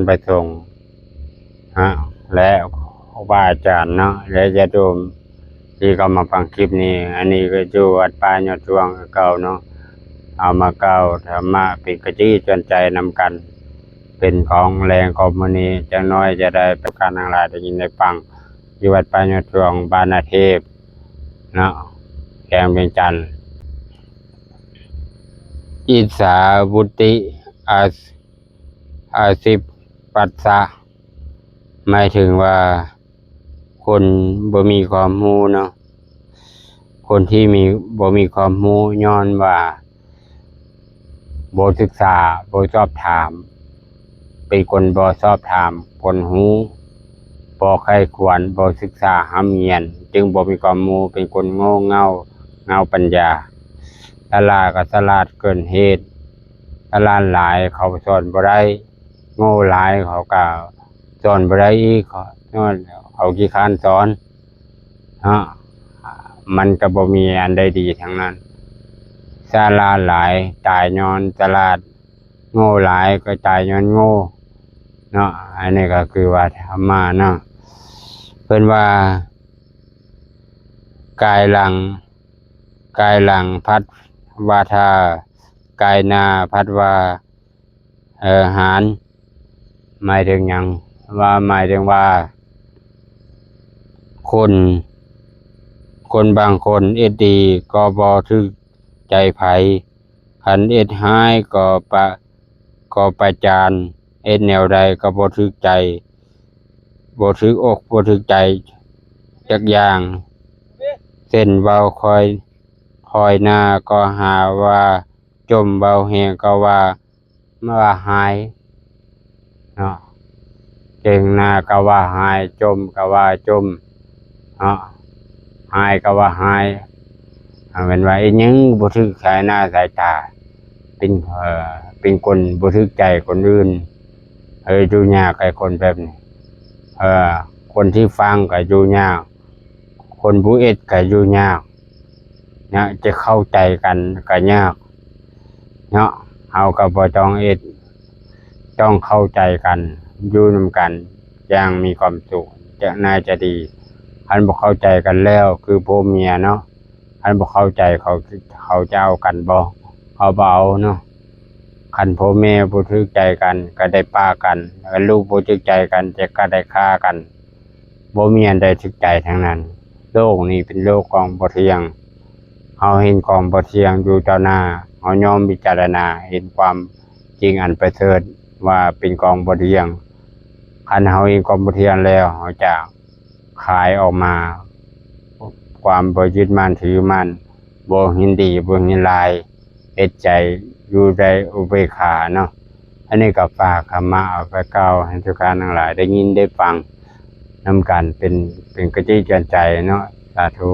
ໄປສົ່ງ ຮະ ແລະ ຄູບາອາຈານເນາະ ແລະ ຍາດໂຍມທີ່ເຂົ້າມາຟັງຄລິບນີ້ ອັນນີ້ກໍຢູ່ວັດປ່າຍອດຊ່ວງຄືເກົ່າເນາະ ເອົາມາກ່າວທຳມະເປັນກະຈິເຕືອນໃຈນຳກັນ ເປັນຂອງແລງຂອງມື້ນີ້ ຈັກໜ້ອຍຈະໄດ້ປະກາດທັງຫຼາຍໄດ້ຍິນໄດ້ຟັງ ຢູ່ວັດປ່າຍອດຊ່ວງ ບ້ານນາເທບເນາະ ແຂວງວຽງຈັນ. ອິດສາວຸດຕິອາ ອາສິບປັດສະ ໝາຍເຖິງວ່າຄົນບໍ່ມີຄວາມຮູ້ເນາະ ຄົນທີ່ມີ ບໍ່ມີຄວາມຮູ້ຍ້ອນວ່າບໍ່ສຶກສາ ບໍ່ສອບຖາມ ເປັນຄົນບໍ່ສອບຖາມຄົນຮູ້ ບໍ່ໃຄ່ຄວນ ບໍ່ສຶກສາຮ່ຳຮຽນ ຈຶ່ງບໍ່ມີຄວາມຮູ້ ເປັນຄົນໂງ່ເຫງົ້າ ເຫງົ້າປັນຍາ ສະຫຼາດກໍສະຫຼາດເກີນເຫດ ສະຫຼາດຫຼາຍເຂົາສອນບໍ່ໄດ້ ໂງ່ຫຼາຍເຂົາກໍສອນບໍ່ໄດ້ອີກ ເຂົາ ເຂົາຂີ້ຄ້ານສອນເນາະ ມັນກໍບໍ່ມີອັນໃດດີທັງນັ້ນ ສະຫຼາດຫຼາຍຕາຍຍ້ອນສະຫຼາດ ໂງ່ຫຼາຍກໍຕາຍຍ້ອນໂງ່ເນາະ ອັນນີ້ກໍຄືວ່າທຳມະເນາະ ເພິ່ນວ່າ ກາຍຫຼັງ ກາຍຫຼັງພັດວ່າທ່າ ກາຍໜ້າພັດວ່າ ເອີ ຫານ ໝາຍເຖິງຫຍັງ? ວ່າ ໝາຍເຖິງວ່າ ຄົນ ຄົນບາງຄົນເຮັດດີກໍບໍ່ຖືກໃຈໃຜ ຄັນເຮັດຮ້າຍກໍປະ ກໍປະຈານ ເຮັດແນວໃດກໍບໍ່ຖືກໃຈ ບໍ່ຖືກອົກບໍ່ຖືກໃຈຈັກຢ່າງ ເຊັ່ນ ເວົ້າຄ່ອຍ ຄ່ອຍໜ້າກໍຫາວ່າຈົ່ມ ເວົ້າແຮງກໍວ່າ ວ່າຮ້າຍເນາະ ເກັ່ງໜ້າກໍວ່າຮ້າຍ ຈົ່ມກໍວ່າຈົ່ມເນາະ ຮ້າຍກໍວ່າຮ້າຍ ເອົາແມ່ນວ່າເຮັດຫຍັງບໍ່ຖືກສາຍໜ້າສາຍຕາ ເປັນ ເອີ ເປັນຄົນບໍ່ຖືກໃຈຄົນອື່ນ ເອີ ຢູ່ຍາກໄອ້ຄົນແບບນີ້ ເອີ ຄົນທີ່ຟັງກໍຢູ່ຍາກ ຄົນບໍ່ເຮັດກໍຢູ່ຍາກເນາະ ຈະເຂົ້າໃຈກັນກໍຍາກເນາະ ເຮົາກໍບໍ່ຕ້ອງເຮັດ ຕ້ອງເຂົ້າໃຈກັນ ຢູ່ນຳກັນຢ່າງມີຄວາມສຸກ ຈະ ໜ້າຈະດີ ຄັນບໍ່ເຂົ້າໃຈກັນແລ້ວ ຄືຜົວເມຍເນາະ ຄັນບໍ່ເຂົ້າໃຈເຂົາ ເຂົາຈະເອົາກັນບໍ່? ເຂົາບໍ່ເອົາເນາະ ຄັນພໍ່ແມ່ບໍ່ຖືກໃຈກັນກໍໄດ້ປະກັນ ຄັນລູກບໍ່ຖືກໃຈກັນກໍໄດ້ຂ້າກັນ ບໍ່ມີອັນໃດຖືກໃຈທັງນັ້ນ ໂລກນີ້ເປັນໂລກຂອງບໍ່ທ່ຽງ ເຮົາເຫັນຂອງບໍ່ທ່ຽງຢູ່ຕໍ່ໜ້າ ເຮົາຍອມພິຈາລະນາເຫັນຄວາມຈິງອັນປະເສີດວ່າເປັນຂອງບໍ່ທ່ຽງ ຄັນເຮົາເຫັນຂອງບໍ່ທ່ຽງແລ້ວ ເຮົາຈະ ຄາຍອອກມາ ຄວາມບໍ່ຍຶດໝັ້ນຖືໝັ້ນ ບໍ່ເຫັນດີ ບໍ່ເຫັນຮ້າຍ ເຮັດໃຈຢູ່ໄດ້ອຸເບກຂາເນາະ ອັນນີ້ກໍຝາກທຳມະເອົາໄປກ່າວໃຫ້ທຸກທ່ານທັງຫຼາຍໄດ້ຍິນໄດ້ຟັງນຳກັນ ເປັນ ເປັນກະຈິເຕືອນໃຈເນາະ ສາທຸ.